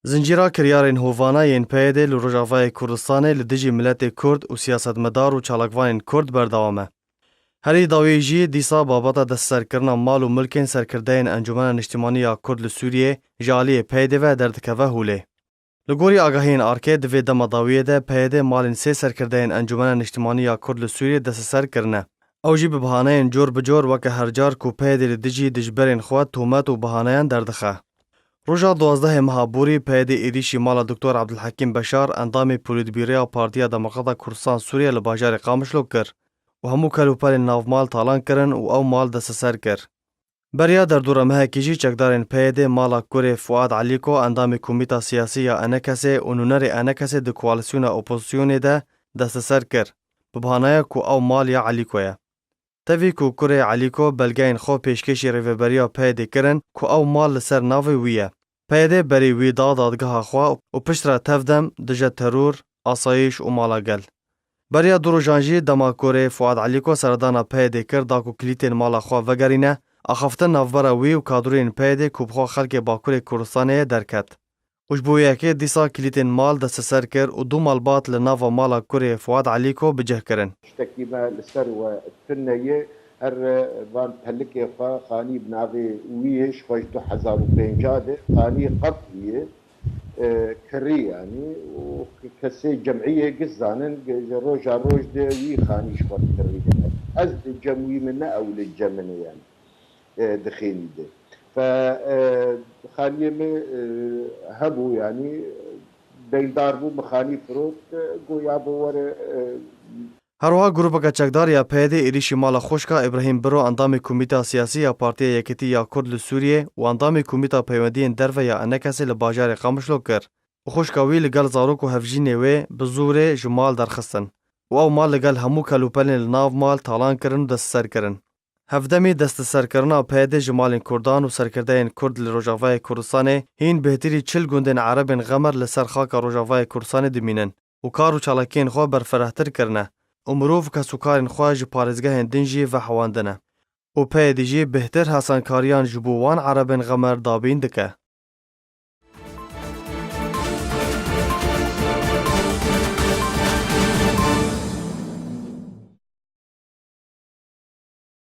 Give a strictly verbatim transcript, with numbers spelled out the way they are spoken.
Zincîra kiryarên hovana yên P Y D li Rojavayê Kurdistanê li dijî miletê Kurd û siyasetmedar û çalakvanên Kurd berdewam e. Herî dawî jî dîsa babeta destserkirina mal û milkên serkirdeyên Encûmena Niştimanî ya Kurd li Sûriyê ji aliyê P Y D ve derdikeve holê. Li gorî agahiyên ARKê, di vê dema dawiyê de P Y D malên sê serkirdeyên Encûmena Niştimanî ya Kurd li Sûriyê desteser kirine. Ew jî bi bihaneyên cor bi cor weke her car ku P Y D li dijî dijberên xwe tohmet û bihaneyan derdixe. Roja duwazdehê meha borî P Y D êrîşî mala Doktor Abdulhekîm Beşar, endamê Polîtbîroya Partiya Demokrata Kurdistan Sûriye li bajarê Qamişlo kir û hemû kelûpelên navmal talan kirin û ew mal desteser kir. Beriya derdora mehekî jî çekdarên P Y D mala kurê Fuad Elîko, endamê Komîta Siyasî ya ENKSê û nûnerê ENKSê di koalîsyona opozîsyonê de desteser kir, bi bahanaya ku ew mal ya Elîko ye. Tevî ku kurê Elîko belgeyên xwe pêşkêşî rêveberiya P Y D kirin ku ew mal li ser navê wî ye, P Y D berî wî da dadgeha xwe û piştre tevdem dije teror, asayîş û mala gel. Beriya du rojan jî dema kurê Fuad Elîko seredana P Y D kir da ku kilîtên mala xwe vegerîne, axaftin navbera wî û kadroyên P Y D ku bi xwe xelkê Bakurê Kurdistanê ye derket. Û ji bo yekê dîsa kilîtên mal desteser kir û du malbat li nava mala kurê Fuad Elîko bi cih kirin. Tiştekî me li ser we tune ye, her van pelikê xwe xanî bi navê wî ye, ji xwe ji du hezar û pênca de xanî qert wî ye, e, kirî yanî, û kesê cemiyê giş zanin, ji roja roj de wî xanî ji xwe kirî dike. Ez li cem wî min ne, ew li cem min e yanî, e, dixênî de. Fe, e, xaniyê min, e, hebû, yanî, deyndar bû, min xanî firot, e, goya bo were, e, Her wiha grûpeke çekdar ya P Y D êrîşî mala xwişka Îbrahîm Biro, endamê Komîta Siyasî ya Partiya Yekitî ya Kurd li Sûriyê û endamê Komîta Peywendiyên Derve ya ENKSê li bajarê Qamişlo kir û xwişka wî li gel zarok û hevjînê wê bi zorê ji mal derxistin û ew mal li gel hemû kelûpelên li nav mal talan kirin û desteser kirin. Hevdemî desteserkirina P Y D ji malên Kurdan û serkirdeyên Kurd li Rojavayê Kurdistanê hîn bêhtirî çil gundên Erebên Xemer li ser xaka Rojavayê Kurdistanê dimînin û kar û çalakiyên xwe berfirehtir kirine û mirov kesûkarên xwe ji parêzgehên din jî vehewandine û P Y D jî bêhtir hesankariyan ji bo wan Erebên Xemer dabîn dike.